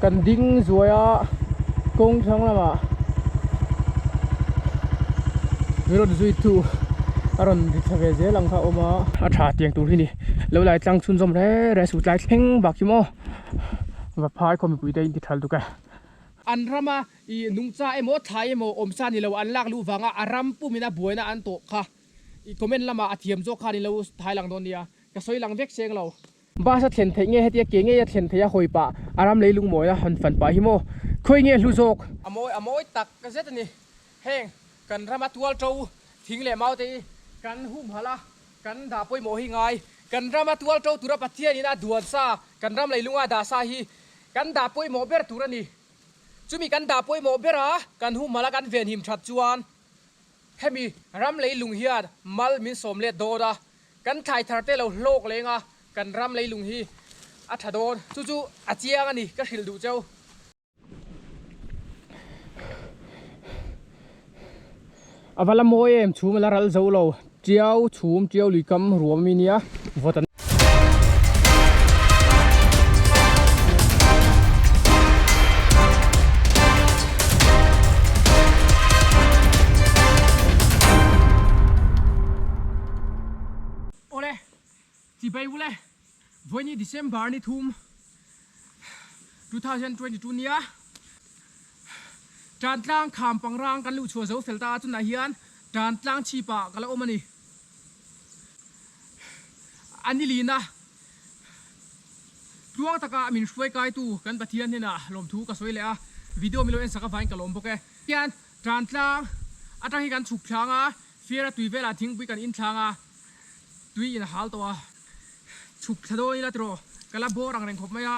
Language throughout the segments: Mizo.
Kan ding zuai a kawng thlang lamah min rawn zui tu a rawn ri thla ve zel ang kha a awm a. A tha tiang tur hi ni lo lai tlang chhunzawm re re suh tlai thleng bak hi maw va phai khaw mipui te in ti thal tuk e. An rama i nungcha emaw thlai emaw awmsa ni lo an lak luh vanga a ram pumina buaina an tawh kha i comment lamah a thiam zawk khan in lo thai lang dawn nia ka sawi lang vek seng lo. Bus a thlen theih nge hetia ke ngei a thlen theih a hawi pah a ram leilung mawina han fan pah hi maw khawi nge hlu zawk. A mawi a mawi tak zet a ni. Heng kan rama tual to thing leh mau te hi kan humhalh a, kan dah pawimawh hi ngai. Kan rama tual to tura Pathianin a duan sa, kan ram leilunga a dah sa hi kan dah pawimawh ber tur a ni. Chumi kan dah pawimawh ber a, kan humhalh a kan venhim that chuan hemi ram leilung hian mal min sawm let dawn a, Kan thlai thar te lo hlawk leng a, kan ram leilung hi a tha dawn. Chu chu a chiang a ni, ka hrilh duh cheu. A va la mawi em, chhum a la ral zo lo. Tiau chhum, tiau lui kam ruam ami nia, vawt an. Awle, chibai ule, vawiini December ni thum 2022 nia Tantlang kham pangrang kan luh chhuah zo fel ta a, chunah hian Tantlang chhipah ka la awm a ni. A ni lina tluang taka min hruai kaitu kan Pathian hnenah lawmthu ka sawi leh a, video milo en sak avangin ka lawm bawk e. Hian Tantlang atang hi kan chhuk thlang a, Fiara tui velah thingpui kan inthlang a, tui in a hal tawh a, chhuk thla dawn ila tiraw ka la bawr ang reng khawp mai a,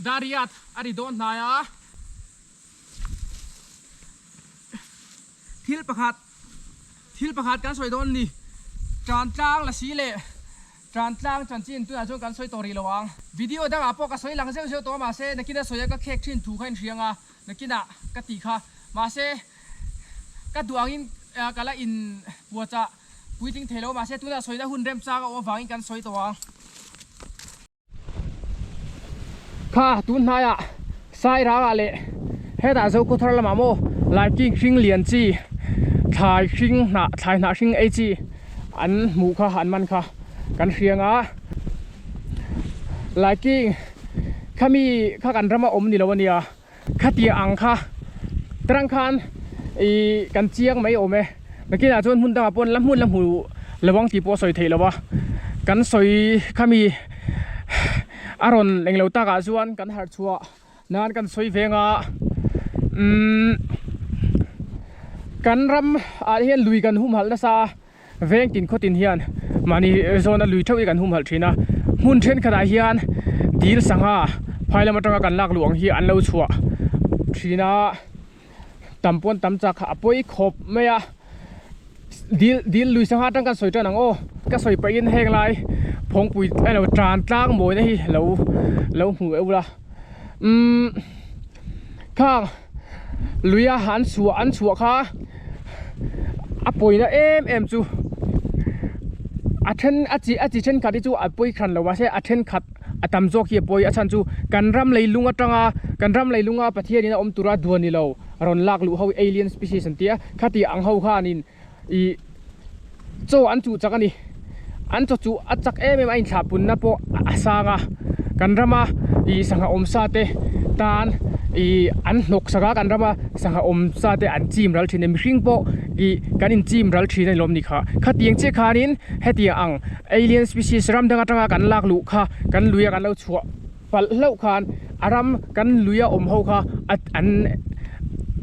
Dariat a ri dawn hnai a, thil pakhat thil pakhat kan sawi dawn a ni, Tantlang lasi leh Tantlang chanchin tunah chuan kan sawi tawh rih lo ang, video dangah pawh ka sawi lang zeuh zeuh tawh a mahse nakin a sawi a ka khek thin thu kha inhriang a. Nakinah ka tih kha. Mahse, ka duh angin ka la in puachah puitling thei lo. Mahse, tunah sawina hun remchang a awm avangin kan sawi tawh ang. Kha tun hnaiah Sairangah leh hetah Zokhawthar lamah maw Laiking hring lian chi thlai hring hnah thlai hnah hring ei chi an hmuh kha an man kha kan hriang a. Laiking khami kha kan rama awm ni lo a nia khatiang ang kha tarang khan ih kan chiang mai awm e nakinah chuan hmun dangah pawh la hmun la hmu lo ang tih pawh a sawi theih lo a kan sawi khami a rawn englo takah chuan kan harh chhuah nan kan sawi veng a umm kan ram ah hian lui kan humhalh nasa a. Veng tin khaw tin hian mahni zawna lui theuh hi kan humhalh thin a, hmun thenkhatah hian dil sangha phai lam atanga kan lak luh ang hi an lo chhuah thin a, tam pawn tam chak a pawi khawp mai a, dil dil lui sangha atang kan sawi tan ang aw, ka sawi pahin heng lai phawngpui emaw tan tlang mawina hi lo lo hmu eu la umm khang luia an chhuah an chhuah kha. A pawina em em chu a then a chi a chi thenkhat hi chu a pawi hran lo mahse a thenkhat a tam zawk hi a pawi a chhan chu kan ram leilung atanga kan ram leilunga Pathianin a awm tura duan ni lo rawn lak luh ho alien species an tia khati ang ho khanin ih chaw an chuh chak a ni an chaw chuh a chak em em a inthlah punna pawh a sang a kan rama ih sangha awm sa te tan ih an hnawk sak a kan rama sangha awm sa te an chim ral thin a mihring pawh ih kan in chim ral thin a ni lawm ni kha khatiang chiah khanin hetiang ang alien species ram dang atanga kan lak luh kha kan lui a kan lo chhuah palh hlauh khan a ram kan lui a awm ho kha a an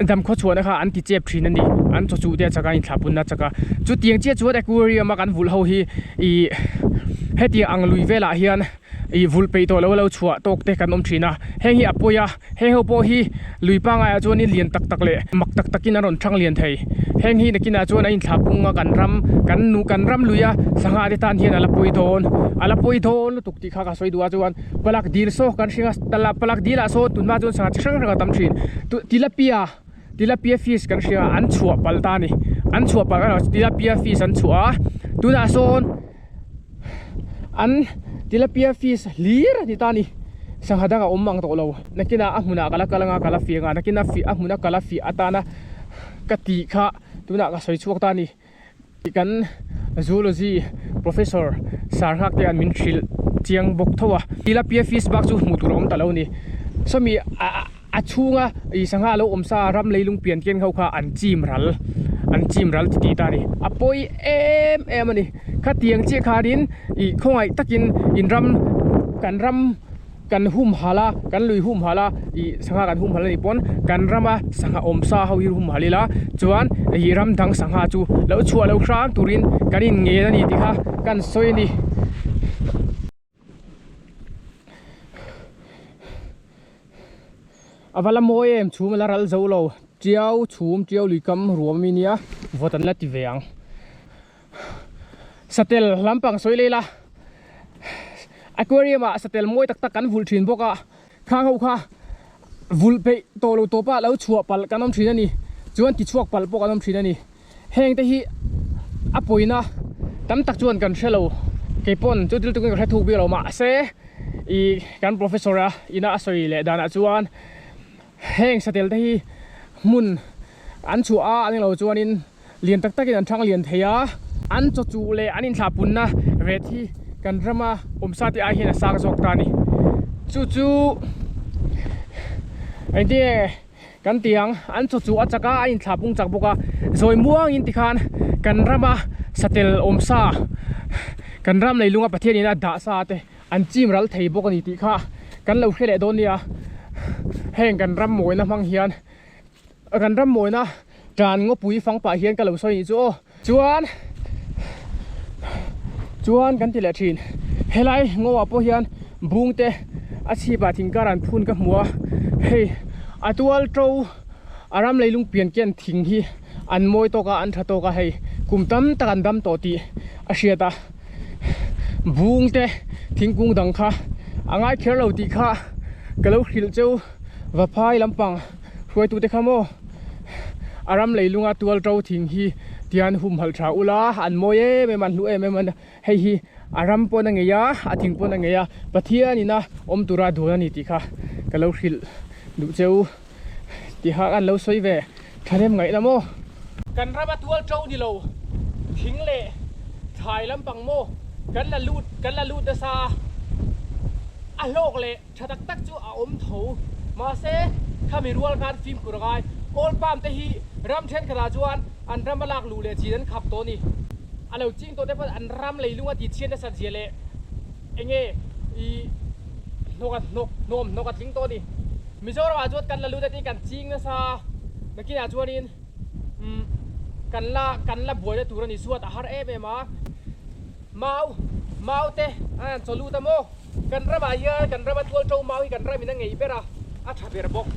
dam khaw chhuahna kha an ti chep thin a ni an chaw chuh te a chak a an inthlah punna a chak a chutiang chiah chuan aquarium a kan vulh ho hi ih hetiang ang lui velah hian ih vulh peih tawh lo a lo chhuah tawk te kan awm thin a heng hi a pawi a heng ho pawh hi lui pangai ah chuanin lian tak tak leh mak tak takin an rawn thang lian thei heng hi nakinah chuan an inthlah pung a kan ram kan nu kan ram lui a sangha te tan hian a la pawi dawn a la pawi dawn lutuk. Tih kha ka sawi duh a chuan palak dil saw kan hring a tala palak dil ah sawn tunhma chuan sangha chi hrang hrang a tam thin tilapia tilapia fish kan hria a an chhuah palh ta a ni an chhuah palh erawh tilapia fish an chhuah a tunah sawn an tilapia fish hlir a ni ta a ni. Sangha dang a awm mang tawh lo. Nakinah a hmunah ka la kal anga ka la fiah anga nakinah fiah a hmuna ka la fiah atana ka tih kha tunah ka sawi chhuak ta a ni. Kan zoology professor sir nghak te an min hrilh chiang bawk tho a. Tilapia fish bak chu hmuh tur a awm ta lo a ni. Sawmi a chhunga ih sangha lo awm sa ram leilung pian ken ho kha an chim ral an chim ral ti tih ta a ni. A pawi em em a ni. Khatiang chiah khanin ih khawngaih takin in ram kan ram. Kan humhalh a, kan lui humhalh a, ih sangha kan humhalh a nih pawn kan rama sangha awm sa ho hi humhalh ila chuan ih ram dang sangha chu lo chhuah lo hram turin kan in ngen a ni tih kha kan sawi a ni. A va la mawi em chhum a la ral zo lo, tiau chhum tiau lui kam ruam ami nia vawt an la ti ve ang. Satel lampang sawi leh ila aquarium ah satel mawi tak tak kan vulh thin bawk a khang ho kha vulh peih tawh lo tawp a lo chhuah palh kan awm thin a ni chuan ti chhuak palh pawh kan awm thin a ni heng te hi a pawina tam tak chuan kan hre lo keipawn chu thil tukin ka hre thuk bik lo mahse ih kan professor a ina a sawi leh danah chuan heng satel te hi hmun an chhuah a an englo chuanin. Lian tak takin an thang lian thei a, an chaw chuh leh an inthlahpunna ret hi kan rama awmsa te ai hian a sang zawk ta a ni. Chu chu engtinge kan ti ang, an chaw chuh a chak a, an inthlahpung chak bawk a, zawi muangin tikhan kan rama satel awmsa kan ram leilunga Pathianin a dah sa te an chim ral thei bawk a ni tih kha kan lo hre leh dawn nia. Heng kan ram mawina hmang hian. Kan ram mawina tan ngawpui fang pah hian ka lo sawi nih chu aw. Chuan chuan kan ti leh thin. Helai ngaw ah pawh hian bung te a chhip ah thing kar an phun ka hmu a. Hei a tual to a ram leilung pian ken thing hi an mawi tawk a an tha tawk a hei kum tam tak an dam tawh tih a hriat a. Bung te thingkung dang kha a ngai kher lo tih kha ka lo hrilh cheu Vaphai lampang. Hruaitute kha maw a ram leilunga tual to thing hi tian humhalh tha ula an mawi em em a an hlu em em a hei hi a ram pawn a ngei a a thing pawn a ngei a Pathian ina awm tura dun a ni tih kha ka lo hrilh duh cheu tihah an lo sawi ve thahnem ngaihna maw. Kan rama tual to ni lo thing leh thlai lampang maw kan la lut kan la lut nasa a a hlawk leh. Tha tak tak chu a awm tho. Mahse, khami rual khan fimkhur a ngai. Oil palm te hi ram thenkhatah chuan an ram a lak luh leh chin an khap tawh a ni. A lo ching tawh te pawh an ram leilung a tihchhiat nasat zia leh enge i hnawk a hnawk hnawm hnawk a tling tawh a ni. Mizoramah chuan kan la lut a tin kan ching nasa nakinah chuanin umm kan la kan la buaina tur a ni suat a har em em a. Mau mau te an han chaw lut a maw? Kan ramah hian kan rama tual to mau hi kan ram in a ngei ber a, a tha ber bawk.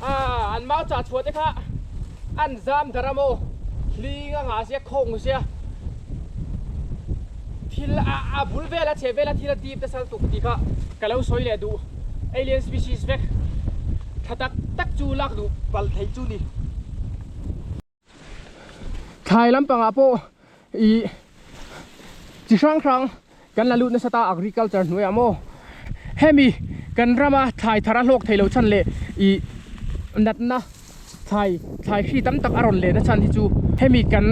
Aaa an mau chah chhuah te kha an zam dar a maw, hling a ngah sia, khawng sia, thil a a bul vel a chheh vel a thil a dip te sal tuk tih kha ka lo sawi leh duh. Alien species vek tha tak tak chu lak duh palh theih chu ni. Thlai lampangah pawh ih chi hrang hrang kan la lut nasa ta agriculture hnuaiah maw hemi kan rama thlai thar a hlawk thei lo chhan leh ih natna thlai thlai hri tam tak a rawn lehna chhan hi chu hemi kan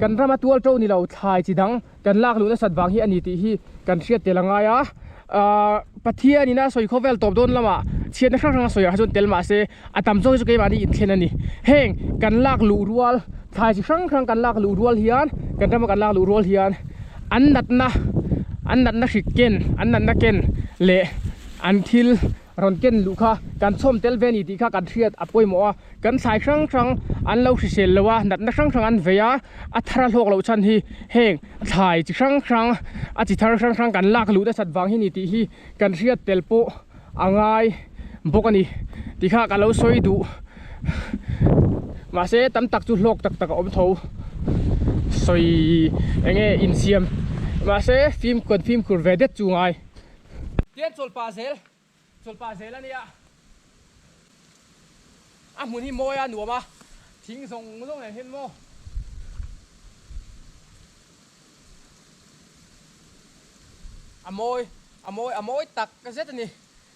kan rama tual to ni lo thlai chi dang kan lak luh nasat vang hi a ni tih hi kan hriat tel a ngai a ahh Pathian in a sawi khawvel tawp dawn lamah chhiatna hrang hrang a sawi ah kha chuan tel mahse a tam zawk hi chu keimahni inthlen a ni heng kan lak luh rual thlai chi hrang hrang kan lak luh rual hian kan rama kan lak luh rual hian an natna an natna hrik ken an natna ken leh an thil rawn ken luh kha kan chhawm tel ve a ni tih kha kan hriat a pawimawh a kan thlai hrang hrang an lo hrisel lo a natna hrang hrang an vei a a thar a hlawk loh chhan hi heng thlai chi hrang hrang a chi thar hrang hrang kan lak luh nasat vang hi ni tih hi kan hriat tel pawh a ngai bawk a ni tih kha ka lo sawi duh mahse tam tak chu hlawk tak tak a awm tho sawi eng nge insiam mahse fimkhur fimkhur ve det chu ngai. Tian chawlhpah zel chawlhpah zel a nia a hmun hi mawi a nuam a thing zawng zawng nen hian maw. A mawi. A mawi a mawi tak zet a ni.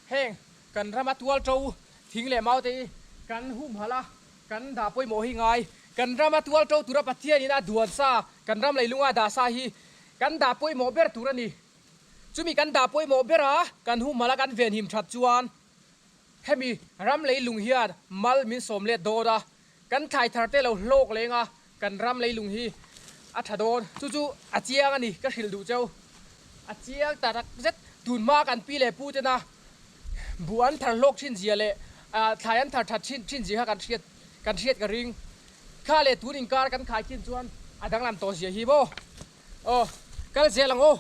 Heng kan rama tual to thing leh mau te hi kan humhalh a, kan dah pawimawh hi ngai. Kan rama tual to tura Pathianin a duan sa, kan ram leilunga a dah sa hi kan dah pawimawh ber tur a ni. Chumi kan dah pawimawh ber a, kan humhalh a, kan venhim that chuan hemi ram leilung hian mal min sawm let dawn a, kan thlai thar te lo hlawk leng a, kan ram leilung hi a tha dawn. Chu chu a chiang a ni, ka hrilh duh cheu. A chiang ta tak zet, tun hma kan pi leh pu tena buh an thar hlawk thin zia leh thlai an thar that thin zia kha kan hriat kan hriat ka ring. Kha leh tun inkar kan khai khin chuan a danglam tawh zia hi maw? Aw, kal zel ang aw.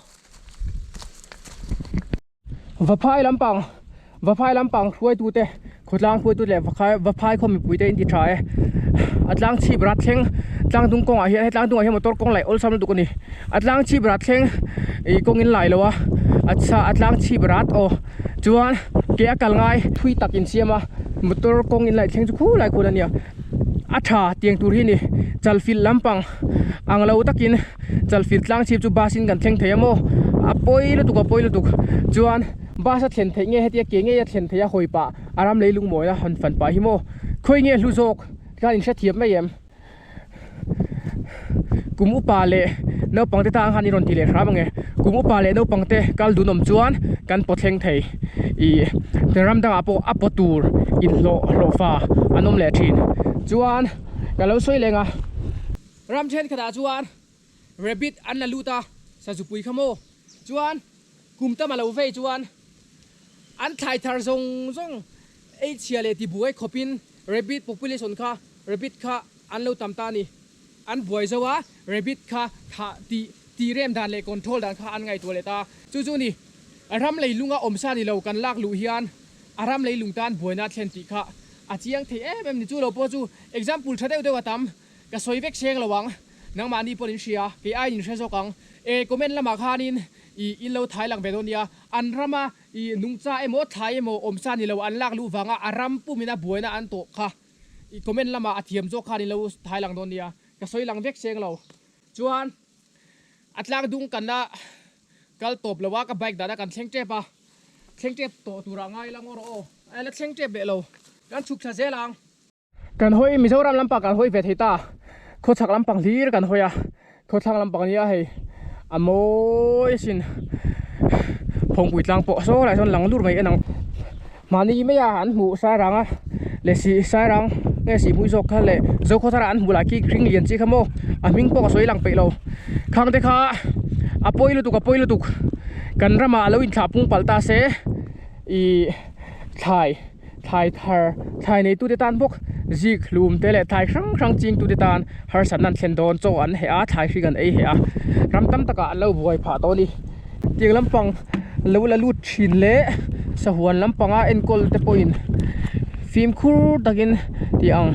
Vaphai lampang Vaphai lampang hruaitute khawtlang hruaitute leh Vakhai Vaphai khaw mipuite in ti tha e. A tlang chhip rat thleng tlang dung kawngah hian he tlang dungah hian motor kawng laih awlsam lutuk a ni. A tlang chhip rat thleng ih kawng in lai lo a a chha a tlang chhip rat aw chuan ke a kal ngai thui tak in siam a motor kawng in laih thleng chu khulai khuan a nia a tha tiang tur hi ni chalfilh lampang ang lo takin. Chalfilh tlang chhip chu bus in kan thleng thei a maw? A pawi lutuk a pawi lutuk. Chuan bus a thlen theih nge hetia ke ngei a thlen theih a hawi pah a ram leilung mawi a han fan pah hi maw? Khawi nge hlu zawk khan in hrethiam mai em? Kum upa leh naupang te tan khan i rawn ti leh hram ange. Kum upa leh naupang te kal dun awm chuan kan paw thleng thei. Ih ram dangah pawh a paw tur inhlawh hlawhfa an awm leh thin. Chuan ka lo sawi leng a. Ram thenkhatah chuan rabbit an la lut a, sazupui kha maw? Chuan kum tam a lo vei chuan an thlai thar zawng zawng ei chhia leh ti buai khawpin rabbit population kha rabbit kha an lo tam ta a ni. An buai zo a, rabbit kha thah tih tih rem dan leh control dan kha an ngaihtuah leh ta. Chu chu ni, ram leilunga awmsa ni lo kan lak luh hian a ram leilung tan buaina a thlen tih kha a chiang thei em em ni. Chu lo pawh chu example tha deuh deuh a tam. Ka sawi vek seng lo ang, nangmahni pawhin in hria, kei aiin in hre zawk ang. E, comment lamah khanin i in lo thai lang ve dawn nia, an rama i nungcha emaw thlai emaw awmsa ni lo an lak luh vanga a ram pumina buaina an tawh kha i comment lamah a thiam zawk khan in lo thai lang dawn nia, ka sawi lang vek seng lo. Chuan a tlang dung kan la kal tawp lo a, ka bike dahna kan thleng tep a, thleng tep tawh turah ngai ila ngaw rawh aw, a la thleng tep leh lo, kan chhuk thla zel ang. Kan hawi Mizoram lampang kan hawi ve thei ta, khawchhak lampang hlir kan hawi a, khawthlang lampang nia hei a mawi asin Phawngpui tlang pawh saw lai sawn lang dur mai en ang mahni mai a an hmuh Sairang a leh si Sairang nge Sihhmui zawk kha leh Zokhawthar a an hmuh lah khi hring lian chi kha maw a hming pawh ka sawi lang peih lo khang te kha a pawi lutuk a pawi lutuk kan ramah a lo inthlah pung palh ta se ih thlai. Thlai thar, thlai neitute tan bawk zik hlum te leh thlai hrang hrang chingtute tan harsatna an thlen dawn, chaw an heh a, thlai hring an ei heh a, ram tam takah an lo buai phah tawh a ni. Tiang lampang lo la lut thin leh sahuan lampanga enkawl te pawhin fimkhur takin tih ang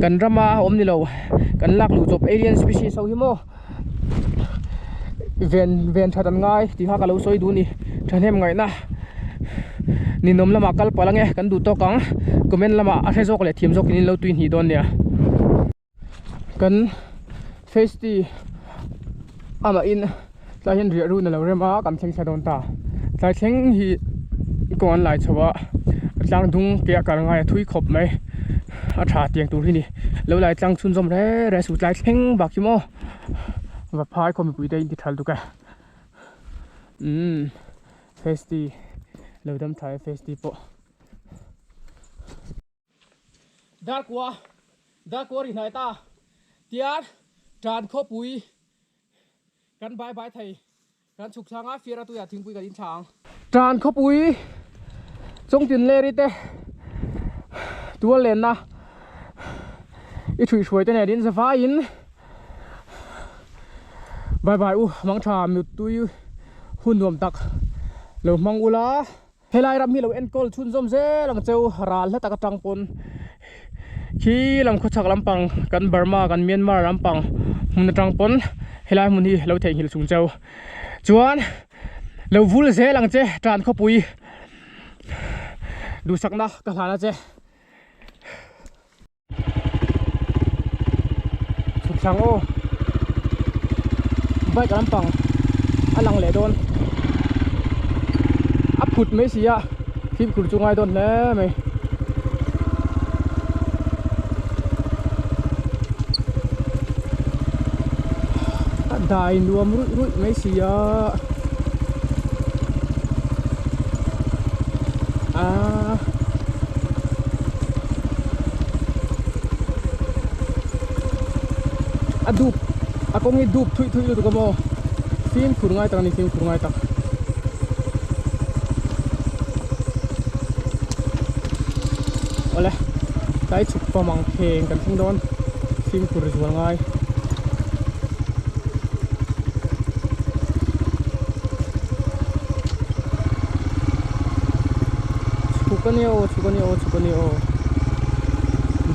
kan rama awm ni lo kan lak luh chawp alien species ho hi maw ven ven that an ngai tih kha ka lo sawi duh a ni thahnem ngaihna ninawm lamah kal palh ange kan duh tawk ang comment lamah a hre zawk leh thiam zawk in lo tui hnih dawn nia kan face tea amah in tlai hian riah run alo rem a kan thleng thla dawn ta tlai thleng hi kawng an lai chho a tlang dung ke a kal ngai a thui khawp mai a tha tiang tur hi ni lo lai tlang chhunzawm reng reng suh tlai thleng bak hi maw va phai khaw mipui te in ti thal tuk e umm festi lo dam tha e festi pawh darkua darkua ri hnai ta tian tan khawpui kan bai bai thei Kan chhuk thlanga fiara tuiah thingpui kan inthla ang. Tan khawpui chawngtin leri te tual lenna i thuih hruai te nen in zavaiin bye bye u mang tha mittui hun nuam tak lo hmang ula helai ram hi lo enkawl chhunzawm zel ang cheu ral hla tak atang pawn khi lam khawchhak lampang kan Burma kan Myanmar lampang hmun atang pawn helai hmun hi lo theihnghilh chung cheu chuan lo vul zel ang che tan khawpui duhsakna ka hlan a che. Chhuk thlang aw bike lampang a lang leh dawn. phut mai si a fimkhur chu ngai dawn hle mai. A dai nuam ruih ruih mai si a aaa. A dup a kawng hi dup thuih thuih lutuk a maw fimkhur ngai tak a ni fimkhur ngai tak. Awle tlai chhuk pam ang kheng kan thleng dawn fimkhur zual ngai. Chhuk a nia aw chhuk a nia aw chhuk a nia aw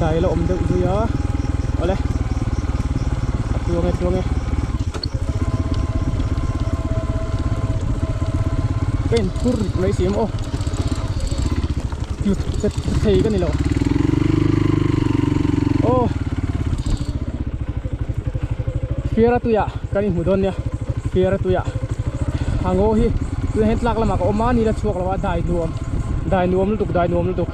dai la awm deuh zui a awle a tluang e tluang e. Ka inphur rit mai si em aw tlut chet thei ka ni lo aw fiara tuiah kan inhmu dawn nia fiara tuiah a ngaw hi tunah hian tlak lamah ka awm a ni la chhuak lo a dai nuam dai nuam lutuk dai nuam lutuk.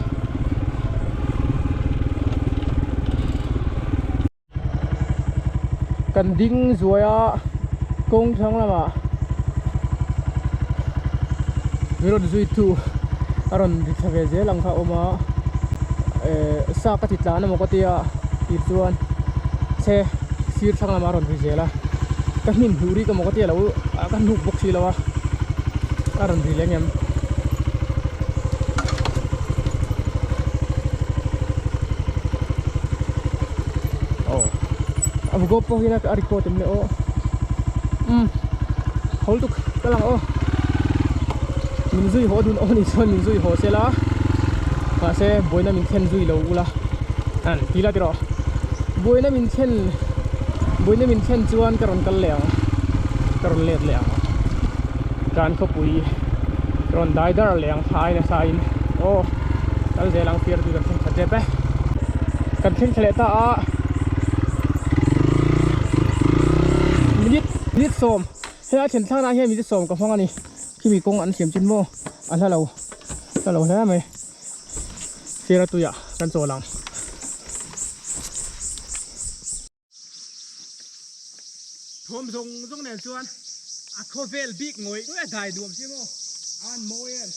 Kan ding zuai a kawng thlang lamah min rawn zui tu a rawn ri thla ve zel ang kha a awm a eh sa ka ti tlan emaw ka tia tih chuan che sir thlang lamah a rawn ri zel a ka hnim hnuh rik emaw ka tia lo ka hnuk bawk si lo a a rawn ri leh ang em. Aw a gop pawh hian a record em le aw umm hawl tuk ka lang aw min zui haw dun aw ni chuan min zui haw sela mahse buaina min thlen zui lo ula an ti la tiraw buaina min thlen buaina min thlen chuan ka rawn kal leh ang ka rawn let leh ang kan khawpui ka rawn dai dar leh ang thlai nasa in aw kal zel ang fir chu kan thleng tha tep e. Kan thleng thla leh ta a minute minute sawm helai thlen thlakna ah hian minute sawm ka hmang a ni khimi kawng an siam chin maw a hla lo hla lo hle mai sir a tuiah kan chawl ang. Thawm zawng zawng nen chuan a khawvel bik ngawih ngawih a dai nuam si maw a an mawi em.